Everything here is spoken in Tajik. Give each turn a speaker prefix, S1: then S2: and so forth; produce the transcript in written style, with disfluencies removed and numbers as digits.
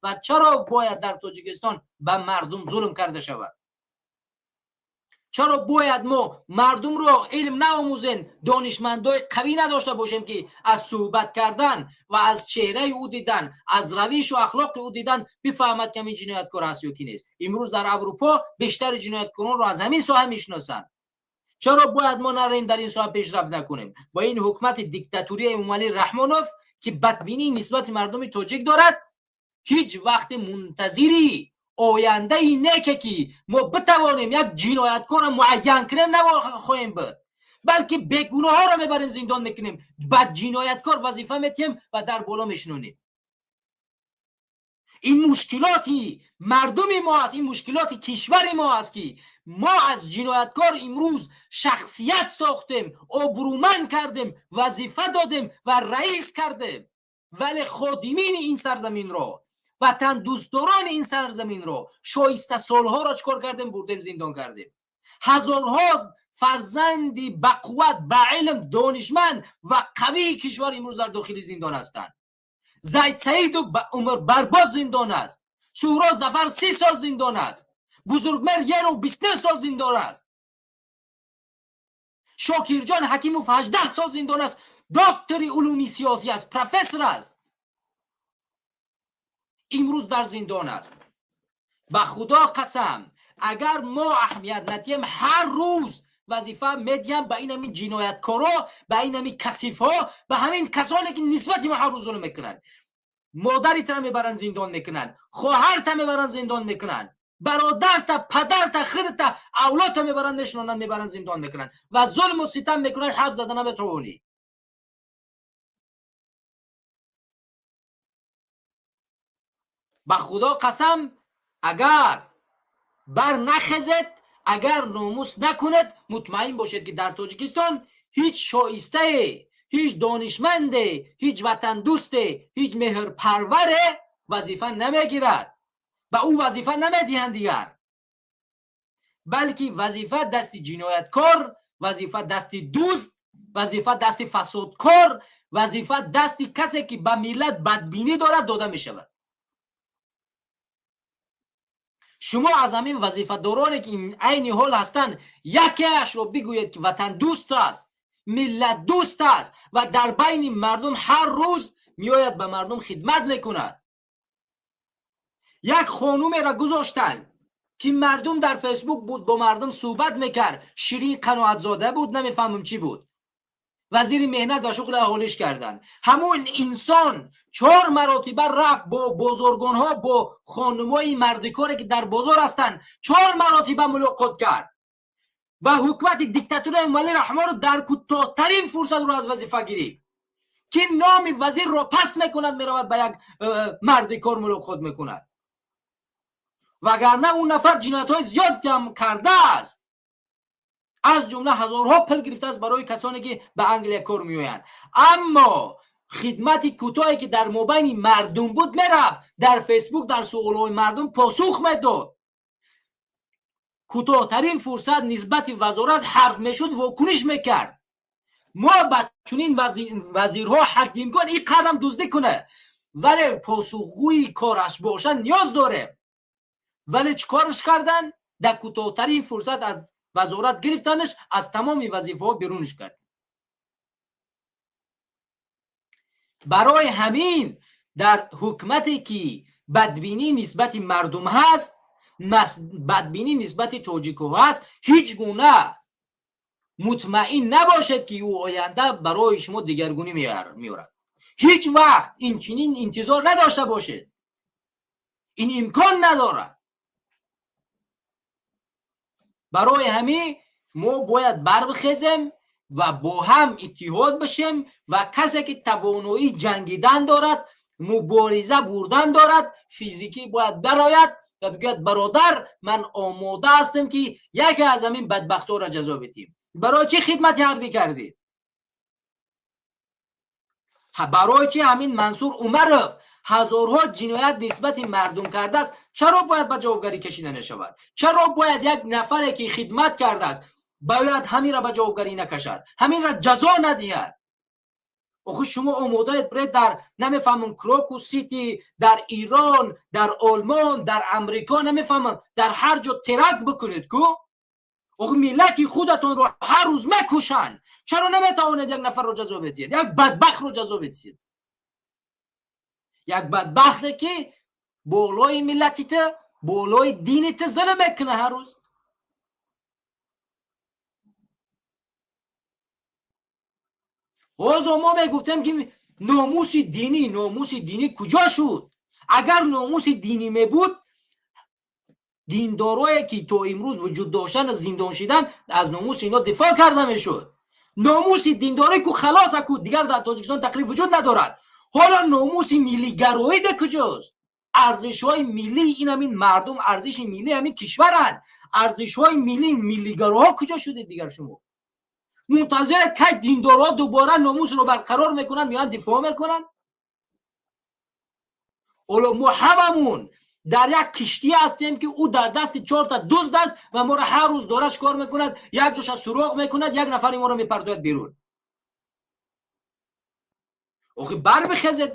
S1: ва чаро бояд дар Тоҷикистон ба мардум зулм карда шавад? Чаро бояд мо мардумро илм наомӯзем, донишмандои қавӣ надошта бошем, ки аз суҳбат кардан ва аз чеҳраи ӯ дидан, аз равишу ахлоқи ӯ дидан бифаҳмад, ки ҳамин ҷинояткор аст ё ки нест? Имрӯз дар Аврупо бештари ҷинояткоронро аз ҳамин соҳа мешиносанд. Чаро бояд мо нарем, дар ин соҳа пешрафт накунем? Бо ин ҳукумати диктатурии Эмомалӣ Раҳмонов, ки бадбинӣ нисбати мардуми тоҷик дорад, ҳеҷ вақте мунтазири ояндаи неке, ки мо битавонем як ҷинояткорро муайян кунем, нахоҳем буд, балки бегуноҳҳоро мебарем, зиндон мекунем, ба ҷинояткор вазифа метиҳем ва дар боло мешинонем. Ин мушкилоти мардуми мо аст, ин мушкилоти кишвари мо аст, ки мо аз ҷинояткор имрӯз шахсият сохтем, обрӯманд кардем, вазифа додем ва раис кардем, вале ходимини ин сарзаминро, ватандӯстдорони ин сарзаминро, шоистасолҳоро чӣ кор кардем? Бурдем, зиндон кардем. Ҳазорҳо фарзанди бақувват, ба илм, донишманд ва қавии кишвар имрӯз дар дохили зиндон ҳастанд. Зайд Саидов умр барбод зиндон аст, Суҳроб Зафар 30 сол зиндон аст, Бузургмер Еров 29 сол зиндон аст, Шокирҷон Ҳакимов 18 сол зиндон аст, доктори улуми сиёсӣ аст, профессор аст, имрӯз дар зиндон аст. Ба Худо қасам, агар мо аҳамият надиҳем, ҳар рӯз вазифа медиҳам ба ин ҳамин ҷинояткоро, ба ин ҳамин касифҳо, ба ҳамин касоне, ки нисбати мо ҳар рӯз зулм мекунанд. Модаритра мебаранд, зиндон мекунанд, хоҳарта мебаранд, зиндон мекунанд, бародарта, падарта, худта, авлодта мебаранд, мешинонанд, мебаранд, зиндон мекунанд ва зулму ситам мекунанд, ҳарф зада наметавонӣ. Ба Худо қасам, агар бар нахезед, агар номус накунед, мутмаин бошед, ки дар Тоҷикистон ҳеҷ шоистае, ҳеҷ донишманде, ҳеҷ ватандӯсте, ҳеҷ меҳрпарваре вазифа намегирад, ба ӯ вазифа намедиҳанд дигар, балки вазифа дасти ҷинояткор, вазифа дасти дузд, вазифа дасти фасодкор, вазифа дасти касе, ки ба миллат бадбинӣ дорад, дода мешавад. Шумо аз ҳамин вазифадороне, ки айни ҳол ҳастанд, якеашро бигӯед, ки ватандӯст аст, миллатдӯст аст ва дар байни мардум ҳар рӯз меояд, ба мардум хидмат мекунад. Як хонумеро гузоштанд, ки мардум дар Фейсбук буд, бо мардум суҳбат мекард, Ширин Қаноатзода буд, намефаҳмам чӣ буд, вазири меҳнат ва шуғли аҳолиш карданд. Ҳамун инсон чор маротиба рафт бо бозоргонҳо, бо хонумои мардикоре, ки дар бозор ҳастанд, чор маротиба мулоқот кард ва ҳукумати диктатураи Эмомалӣ Раҳмонро дар кӯтоҳтарин фурсат ӯро аз вазифа гирифт, ки номи вазирро паст мекунад, меравад, ба як мардикор мулоқот мекунад, вагарна ӯ нафар ҷиноятҳои зиёд ҳам кардааст, аз ҷумла ҳазорҳо пул гирифтааст барои касоне, ки ба Англия кор меоянд. Аммо хидмати кӯтоҳе, ки дар мобайни мардум буд, мерафт, дар Фейсбук дар суолҳои мардум посух медод, кӯтоҳтарин фурсат нисбати вазорат ҳарф мешуд, вокуниш мекард. Мо ба чунин вазирҳо ҳадди имкон ин қадам дуздӣ кунад, вале посухгӯи кораш бошад, ниёз дорем. Вале чӣ корш карданд? Дар кӯтоҳтарин фурсат аз вазорат гирифтанаш, аз тамоми вазифаҳо берунш кард. Барои ҳамин дар ҳукумате, ки бадбинӣ нисбати мардум ҳаст, бадбинӣ нисбати тоҷикҳо ҳаст, ҳеҷ гуна мутмаин набошед, ки ӯ оянда барои шумо дигаргунӣ меорад. Ҳеҷ вақт инчунин интизор надошта бошед, ин имкон надорад. Барои ҳамин мо бояд барбихезем ва бо ҳам иттиҳод бишем ва касе, ки тавоноии ҷангидан дорад, мубориза бурдан дорад, физикӣ бояд барояд ва бигӯяд: «Бародар, ман омода ҳастем, ки яке аз ҳамин бадбахтҳоро ҷазо бидиҳем». Барои чӣ хидмати ҳарбӣ кардед? Барои чӣ ҳамин Мансур Умаров ҳазорҳо ҷиноят нисбати мардум кардааст, чаро бояд ба ҷавобгарӣ кашида нашавад? Чаро бояд як нафаре, ки хидмат кардааст, бояд ҳаминро ба ҷавобгарӣ накашад, ҳаминро ҷазо надиҳад? Охи, шумо омодаед биред дар, намефаҳмам, Крокус Сити, дар Ирон, дар Олмон, дар Амрико, намефаҳмам, дар ҳар ҷо теракт бикунед ку. Охи, миллати худатонро ҳар рӯз мекушанд. Чаро наметавонед як нафарро ҷазо бидиҳед, як бадбахтро ҷазо бидиҳед, як бадбахте, ки болои миллати ту, болои дини ту зулм мекунад ҳар рӯз? Ҳозо мо мегуфтем, ки номуси динӣ, номуси динӣ куҷо шуд? Агар номуси динӣ мебуд, диндорое, ки то имрӯз вуҷуд доштан, зиндон шидан, аз номуси ино дифоъ карда мешуд. Номуси диндорӣ ку халос, аку дигар дар Тоҷикистон тақриб вуҷуд надорад. Ҳоло номуси миллигароӣ да куҷост? Арзишҳои миллии ин ҳамин мардум, арзиши миллии ҳамин кишваранд. Арзишҳои миллии миллигароҳо куҷо шуде дигар? Шумо мунтазиред, кай диндорҳо дубора номусро барқарор мекунанд, меоянд, дифоъ мекунанд? Ҳоло мо ҳамамун дар як киштӣ ҳастем, ки ӯ дар дасти чорта дузд аст ва моро ҳар рӯз дорад чикор мекунад? Як ҷоша суроғ мекунад, як нафари моро мепартояд берун. Охи, барбихезед.